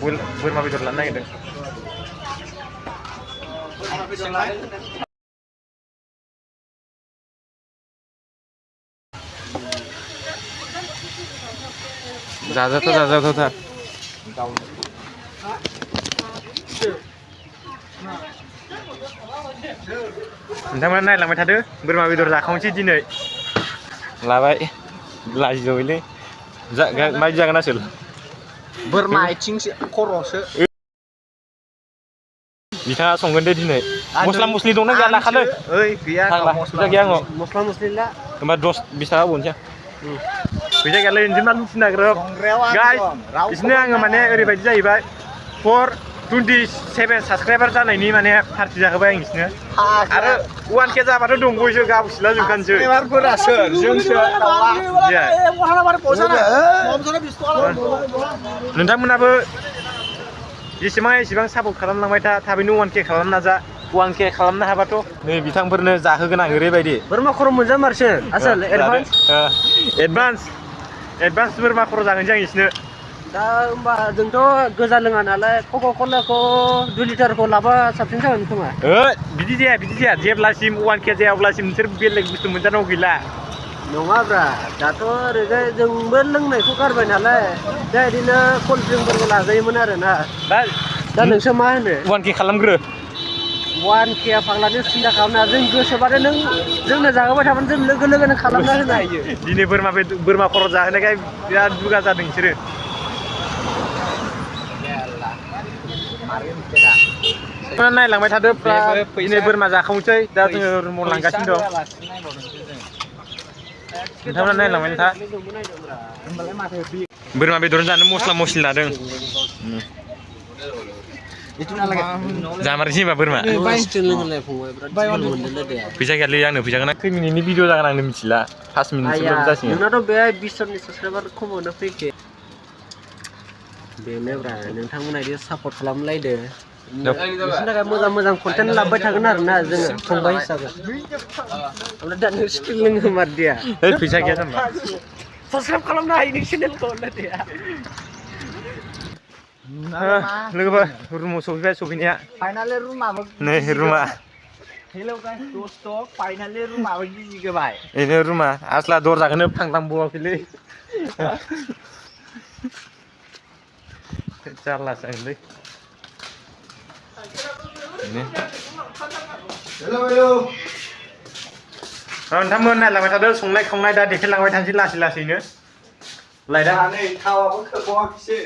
बोरमा बेदर लानो नागिरदों जाजाथाव नोंथांमोना नायलांबाय थादो बोरमा बेदर जाखांसै दिनै लाबाय लाजिबायलै माबायदि जागोन आसोल बोरमा आथिंसो खर'सो बिथाङा संगोन दे दिनै मस्ला मस्लि दंना गैया लाखालै ओइ गैया फैसा गैया आंनाव मस्ला मस्लि ला होमबा 20 थाखा होबावनोसै फैसा गैयालै बिदिनो मा लुथिनो नागिरो गाइस बिदिनो आङो माने ओरैबायदि जाहैबाय 427 साबसक्राइबार जानायनि माने पार्टि जाहोबाय आं बिसोरनो आरो 1K जाबाथ' दंबावोसो गावसिला जोबखानोसै नोंथांमोनाबो जेसेबां एसेबां सापर्ट खालामलांबाय था थाबैनो 1K खालामनो नाजा 1K खालामनो हाबाथ' नै बिथांफोरनो जाहोगोन आं ओरैबायदि बोरमा खर' मोनजामारसो आसोल एडभान्स बोरमा खर' जागोनसै आं बिसोरनो दा होमबा जोंथ' गोजा लोङा नालाय कका कलाखौ 2 लिटारखौ लाबा साबसिन जागोन खोमा बिदि जाया जेब्लासिम 1K जाया अब्लासिम नोंसोर बेलेग बुस्थु मोनजानांगौ गैला नङाब्रा दाथ' ओरैजाय जोंबो लोंनायखौ गारबाय नालाय दा बिदिनो कल्ड ड्रिंकफोरबो लाजायोमोन आरोना दा नोंसो मा होनो 1K खालामग्रो 1K फाग्लानो सिन्था खालामना जों गोसोबाथाय नों जोंनो जाहोबाय थाबानो जों लोगो लोगोनो खालामना होनो हायो दिनै बोरमा खर' जाहोनायखाय बिराद दुगा जादों बिसोरो नायलांबाय थादो दिनै बोरमा जाखावनोसै दा जोङो रुमाव लांगासिनो दं नोंथांमोना नायलांबाय था बोरमा बेदर जानो मस्ला मस्लि लादों जामारनोसै होनबा बोरमा फैसा गैयालै आंनो फैसा गोनां खै मिनिटनि भिडिअ जागोन आंनो मिथिला 5 मिनिटसोल' जासिगोन नोंनाथ' बे 20 जननि साबसक्राइबार खमावनो फैखे बेनोब्रा नोंथांमोना बिदि सापर्ट खालामलायदो बिसोरनि थाखाय मोजां कन्टेन्ट लाबोबाय थागोन आरोना जोङो फंबाय हिसाबै ओमफ्राय दा नों स्टिल लोङो मारदिया फैसा गैया जाम्बा साबसक्राइब खालामनो हायो नों चेनेलखौ होनलायदिया लोगोफोर रुमाव सफैनाया फाइनालि रुमाबो नै रुमा हेलौ गाइस दोस्त फाइनालि रुमाबो गिजिगोबाय बेनो रुमा आसला दरजाखौनो फांलांबावाखैलै जारलासो जागोनलै नोंथांमोन नायलांबाय थादो संनाय खावनाय दा देखायलांबाय थानोसै लासैनो लाइटआ नै थावाबो खोबावाखैसो